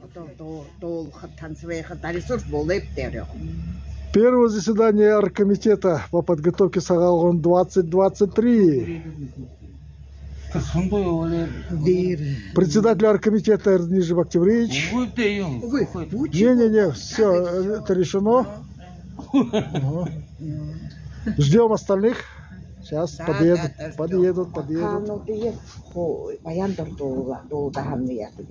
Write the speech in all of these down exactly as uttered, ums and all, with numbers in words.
Одоо дуу-, дуулаха, танцевайха, дали сурж болооб дээрэ. Первое заседание оргкомитета по подготовке Сагаалган двадцать двадцать три. Председатель оргкомитета Эрднижев Октябрьевич. Үгы, үгы. Не-не-не, всё, это решено. Ага. Ждём остальных. Сейчас подъедут, подъедут, подъедут. Баян дор дуула-, дуулаха һаамни яадаг.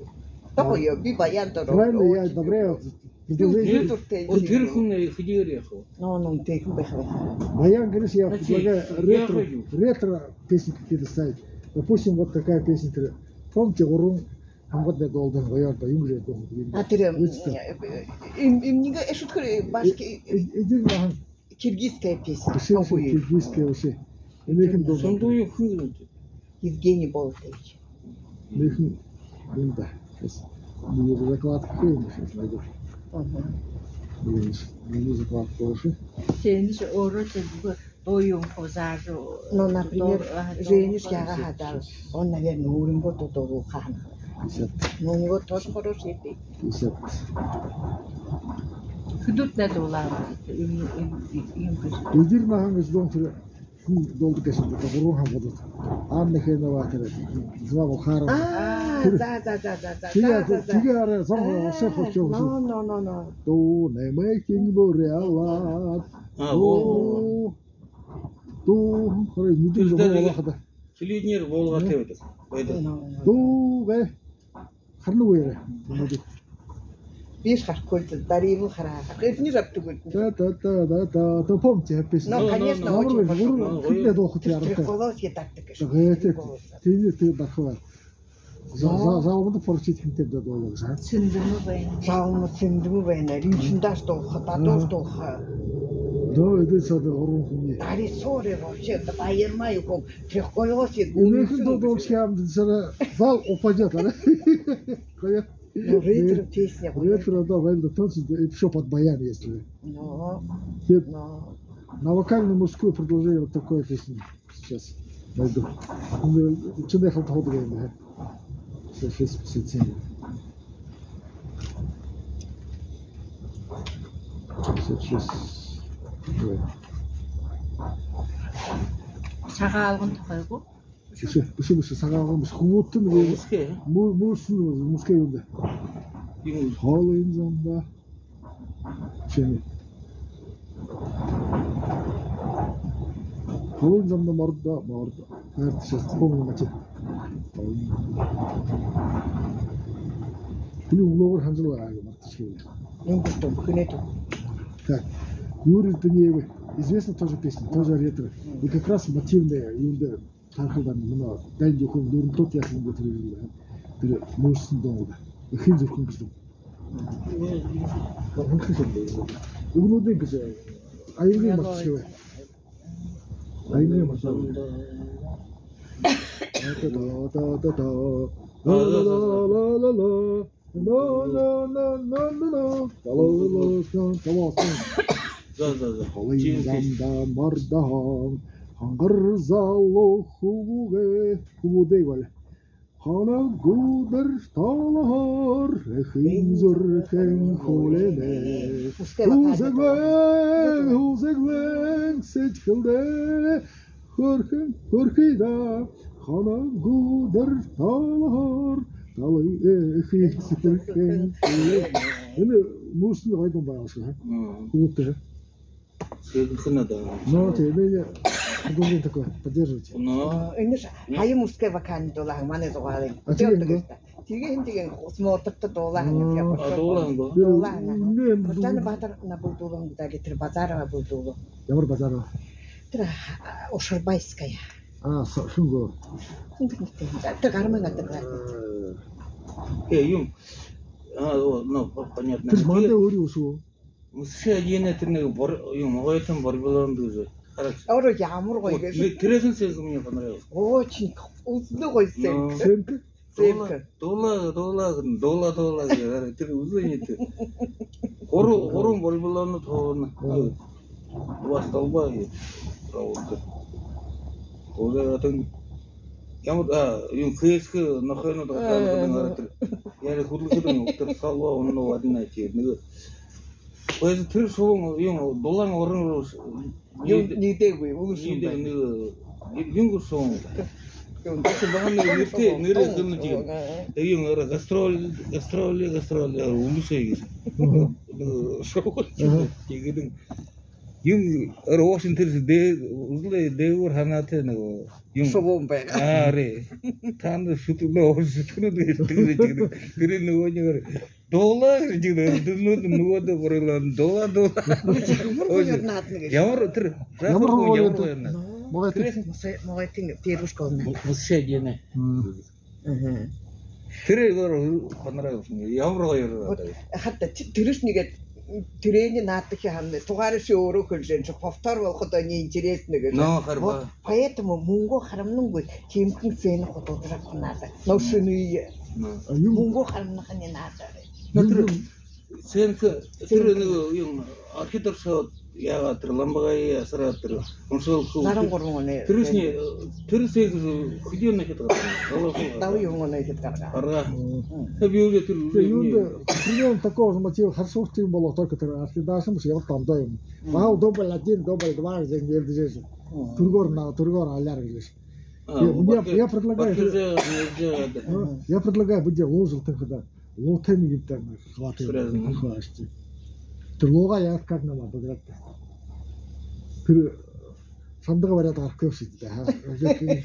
Тохойо, би баян дор. Правильно, я одобряю. Предложение. Тэрэ хүн хэдыгээр яаха? Но, но, тэрэ хүн байха, байха. Баян, говоришь, я предлагаю ретро, ретро песни какие-то ставить. Допустим, вот такая песня, тэрэ. Помните, гурбан хамгад дуулдаг, гоёор даа, юм лэ дуулдаг. А, тэрэ, эм, эм, нэгэ эшэдхэр, башки. Эдир наһан. Киргизская песня. Киргизская вообще. Энэхэн дуу. Сундуев хүн. Евгений Болотович. Энэхэн юм даа. Сейчас. Мне закладка, сейчас найду. Ага. Мне закладка тоже. Тэнэш өөрөө ч бүгэ дуу юм хузаажа. Ну, например, Женя яагаа хадаа. Он, наверное, өөрынгөө дуу дуулаха һанаха. Пятьдесят. Ну, у него тоже хорошие песни. Пятьдесят. Хэдыдэхиеэ дуулаа, юм, юм, юм гэжэ. Эдир наһан гэжэ дуун тэрэ хүн дуулдаг гээшэ, тэрэ гурбан хамгад. Анна Хенова тэрэ, Зва Булхарова. А, за, за, за. Тиигээ, тиигээ арай зон, а, ошоо, ошоо, ошоо. Но, но, но, но. Дуу нэмэхин буряад. А, дуу. Дуу, харин мэдээ зон, тэрэ дээрэ болоходо. Телевиденеэр буулгаад байдаг. Байдаг. Дуугаа. Харна гү, яараа? Бишье харахагүй, дариибал хараа. Эднэр абтагүй. Да, да, да, да, да. То помните, песня? Ну, конечно, очень хорошо. Хэдыдэхиеэ дуулахат яараа. Трёхголосье дагдаг гээшэ. Тиигээ, тиигээ, тиигээ дагдаг. За, за, за, одоо поручить хэнтэй даа дуулаа гээшэ. Цэндэмэ байна. Залма Цэндэмэ байна. Ринчиндаш дуулаха, Дадуш дуулаха. Да, эдэ сада гурбан хүнэй. Дари суури вообще, да, баярмаа юу хүн. Трёхголосье. Энэхэн дуу дуулаха юм даа, зал упадёт, а? Гоё. Ну, ретро песня. Ретро, да, вальда, танцы, да, и всё под баян, если. Ну, ну. На вокальное мужское предложение вот такое песня. Сейчас найду. Ну, что-то я хотел говорить, да. Сейчас, сейчас, сейчас. Сейчас, сейчас. Давай. Сагаалган тухай гү? Бэшэ, бэшэ, бэшэ, Сагаалган бэшэ. Хүбүүдтэ нэгэ. Мужское. Мужское юм даа. Холын замда. Шэнэ. Холын замда мордо, мордо. Сейчас вспомним, мати. Блин, улуугаар ханжал, а, мартышки. Так, Юрий Данеев. Известна тоже песня, тоже ретро. И как раз мотивная, юундэ. Таархал даа, мүнөө дайн дүүхэн дүүрэн тот яахан гү, тэрэ юм даа. Тэрэ мөөрсэн дуу даа. Эхын зүрхэн гэжэ. Үгэнүүдынь гэжэ. Аянгийн мартышки бай. Аянгийн мартышки. Да, да, да, да, да. Ла, ла, ла, ла, ла, ла. Но, но, но, но, но, но. Талаалсан, талаалсан. За, за, за. Холын замда мордоһон хонгор залуу хүбүүгээ, хүбүүдээ гү. Хоног үдэр тоолоһоор эхын зүрхэн хүлеэнэ. Һүзэглэн, һүзэглэн сэдьхэлдээ. Хөрхөн, хөрхы даа, хоног үдэр тоолоһоор, талын эхын зүрхэн хүлеэнэ. Энэ мөөрсэн гоё дуу байгаа шүү, а? Мм. Хүбүүдтэ. Сэргэн хэнэ даа. Но, тиимэ, художник такой, поддерживайте. Но. Энэш һая мужская вокальная дуулаа, манай Зугаалай. А, тиимэ гү? Тиигээ һэн, тиигээ һэн, смотрит-то дуулаа һэн. А, дуулаа һэн гү? Дуулаа һэн. Тана Баатар на бү дуулаа һэн гү, дали тэрэ Базарова бү дуулаа. Ямар Базарова? Тэрэ, а, Ушарбайская. А, хэн гү? Хүн гэнэ тэрэ. Тэрэ Гармын адвокат. Э, юм. А, о, ну, понятно. Тэрэ манда өөрын үсөө. Мужская, энэ тэрэ нэгэ бор-, юм, гоётон борбилон дүүжэ. Харагты. Ори ямар гоё гэжэ. Тэрэ хэн, сэргэн, мне понравилось. Очень үзэндөө гоё сэргэн. Сэргэн. Дуула, дуула, дуула, дуула, дуула. Тэрэ үзөө энэ тэрэ. Гурбан, гурбан борбилон тоолоно. Два столба и проводка. Уже это Ямар, а, юм, фэйсбүүк нохойнууд гадаанад гараад, тэрэ. Яри хүдэлхэдэн, тэрэ салва онно адна тиигээд. Нэгэ поэзиин тэрэ шубуун юм, дулаан орон руу юм, нэ-, нэгдээгүй, үгы шубуун. Нэгдээгүй, нэгэ юм, юм шубуун. Юм, баһа нэгэ нэртэй, нэрээ хэлэнэ тиигээд. Ага. Тиигээд юм, ороо гастроль, гастроль, гастроль, үгы шубуун гэжэ. Ага. Шубуун. Ага. Тиигээд юм, ороо ошон тэрэ дэ-, үзэлэй дээгүүр һанаатай нэгэ юм. Шубуун байгаа. Арай. Танда шүтэнэ, ошон шүтэнэ гэдэг. Тэрэ нэгэ нэгэ дуулаа гэдэг. Дуулаад, нүгөөдэ буряалаа. Дуулаа, дуулаа. Ямар гоё наадана гээшэ. Ямар тэрэ, ямар гоё, ямар гоё наадана. Могойтын. Могойтын первый школын. Восхищение. Мм. Ага. Тэрэ, ибэр понравилось мне. Ямар гоё. Вот, хадаа, тэ-, тэрэшни иигээд, тэрэниие наадахи һаамни, тугаараа ши өөрөө хэлэжэ, ши повтор болоходоо неинтересно гэжэ. Но, харин. Вот, поэтому мүнгөө харамнангүй, тиимэхэн сцена худалдажа абаха надо. Но шэнэе. Но. А юм. Мүнгөө харамнахань надо. Но тэрэ сценка, тэрэ нэгэ юм, архитектор соо яагаад тэрэ ламбагай асараад тэрэ уншалха. Наран гурбан оной. Тэрэшни, тэрэ сценка хэды оной хээд гаргаа? Далан юһэн оной хээд гаргаа. Гаргаа. Мм. Тэ, би уже тэрэ, тэ, юундэ, примерно такого же мотива харасуушье юм болоо, только тэрэ архитектор даашан бэшэ, ямар тандаа юм. Мм. Баһал дубль один, дубль два гэжэ нэрлэжэ. Мм. Түргөөр на, түргөөр аляар гэжэ. А, я, я предлагаю, ну, я предлагаю, будем луужал тэнхэдэ. Луутай нэгэ юм тээ, хватит. Серьёзно? Хватит. Тэрэ луугаа яагаад, как нам обыграть-то? Тэрэ шандагаа бариад гараха гээшэ даа, ха?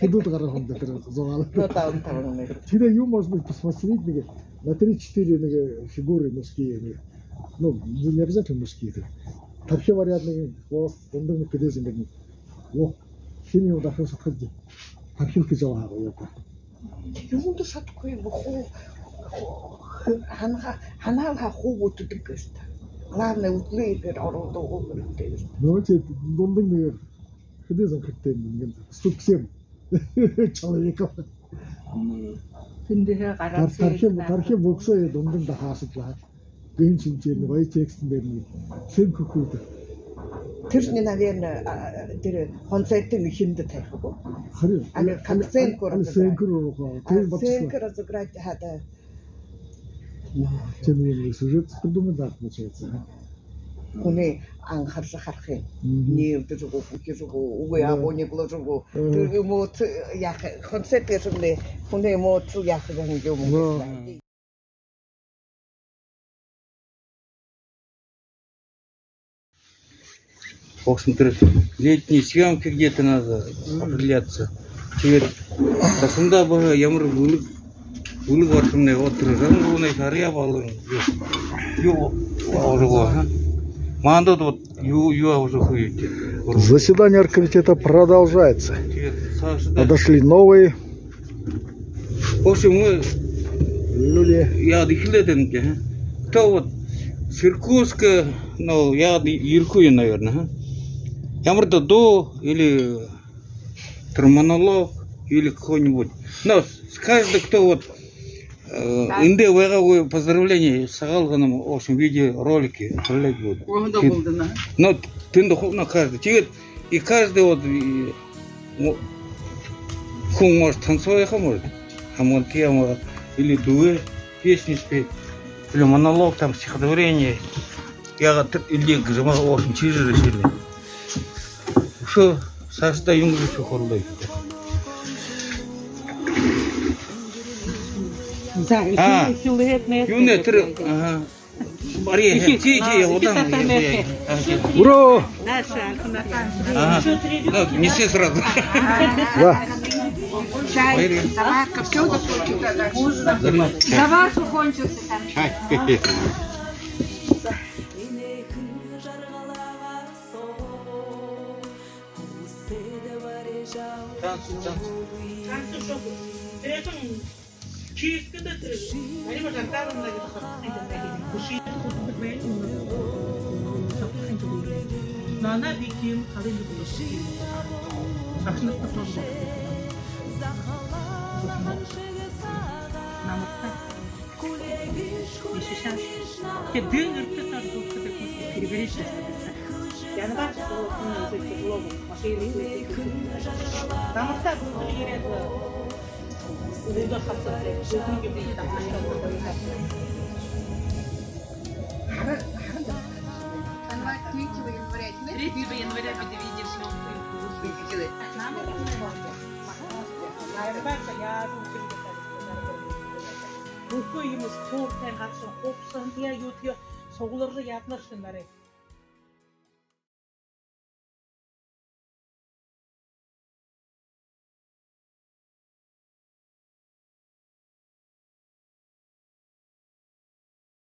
Хэдэн гараа хүндэ тэрэ зугаалаад. Ну, таван, таван нэгэ. Тэрэ юм можно посмотреть, нэгэ на три-четыре нэгэ фигуры мужские, нэгэ. Ну, не обязательно мужские, тэрэ. Тархи бариад нэгэ хвост, дундань нэгэ хэдэн зон нэгэ. О, хин юм дахин шатхад. Тархи хэжэ байгаа гоё даа. Юундэ шадахагүй бэ, хуу, хуу, һанаа-, һанаал һаа, хуу бүтээдэг гээшэ даа. Главное, үдэлөө иигээд оруулдаг хэрэгтэй гээшэ даа. Ну, тэ, дундань нэгэ хэды зон хэрэгтэй юм, нэгэ сто пятьдесят человеков. Мм. Тэндэһээ гараад, тар-, тархи, тархи бүксөө дундань дахаашад лаа. Гэншин тиимэ гоё текстэн дээрэ нэгэ сценка хээд. Тэрэшни, наверное, а, тэрэ концертын эхиндэ табиха гү? Харин. Али, али, али, сценка руу, али, сценка руу оруулха. А, сценка разыграть хадаа. Тем не менее, сюжет придумать надо, получается, а? Хүнэй анхаржа харахын. Мгм. Нээлдэжэ гү, хүхижэ гү, үгы, да, абуу ниглажа гү. Мгм. Тэрэ эмоци яаха, концерт гээшэмнай хүнэй эмоци яаха гэһэн юм. Да. В общем, тэрэ летние съёмки где-то надо определяться. Тиигээд дасандаа баһа ямар бэлэг, бэлэг орохомнай, вот тэрэ зан руунай харьяа болон юу, юу уже го, а? Манда вот юу, юу уже хуйте. Заседание оргкомитета продолжается. Тиигээд саашадаа. Подошли новые. В общем, мы люди. Яагаад эхилээд байнабди, а? Кто вот с Иркутска, ну, яагаад Иркутск, наверное, а? Ямар даа дуу или монолог, или какой-нибудь. Но с-, с-, каждый, кто вот, э, эндэ байгаагүй, поздравление, Сагаалганаар, в общем, видеоролики отправлять будут. Уһанда болдоно. Но тэндэ ху-, но каждый. Тиигээд и каждый вот, и, ну, хүн может танцевать, может, хамгаалха, может, или дуэт, песни спеть, или монолог, там, стихотворение. Яагаад тэрэ эльеэ гэжэ, может, очень чижи решили. Үшөө саашадаа юун гэжэ хуралдаа. За, а, эхилээд, эхилээд, юунэ, эхилээд, тэрэ, ага. Бари, эхи, чи, чи, эхи, удаан, татамет. Ура! Наша, ага. Ну, неси сразу. Да. Чай, собака, всё закончилось. За вас закончился там. Чай. Танцы, танцы. Танцы, шоу. Чисткада тэрэ Мария Жоржиевна гэдэг хатуу юм байна. Хүшиетэй хүдэлдэг байна. Сабтахын түгээрээ. Но она битим халын бүтэдэг. Ахнахта тоже. Намарта. Ишишаш. Тэ дэн эртэ тар духта перегорит. Январь школа, он уже тяжело был. Машина. Намарта был перегорит. Третьего января, третьего января бидэ видеосъёмкые. Бүхы юумэ спорттой гараһан, хубсаһантаяа, юутэеэ сугларжа ябанабди шэнги нарай.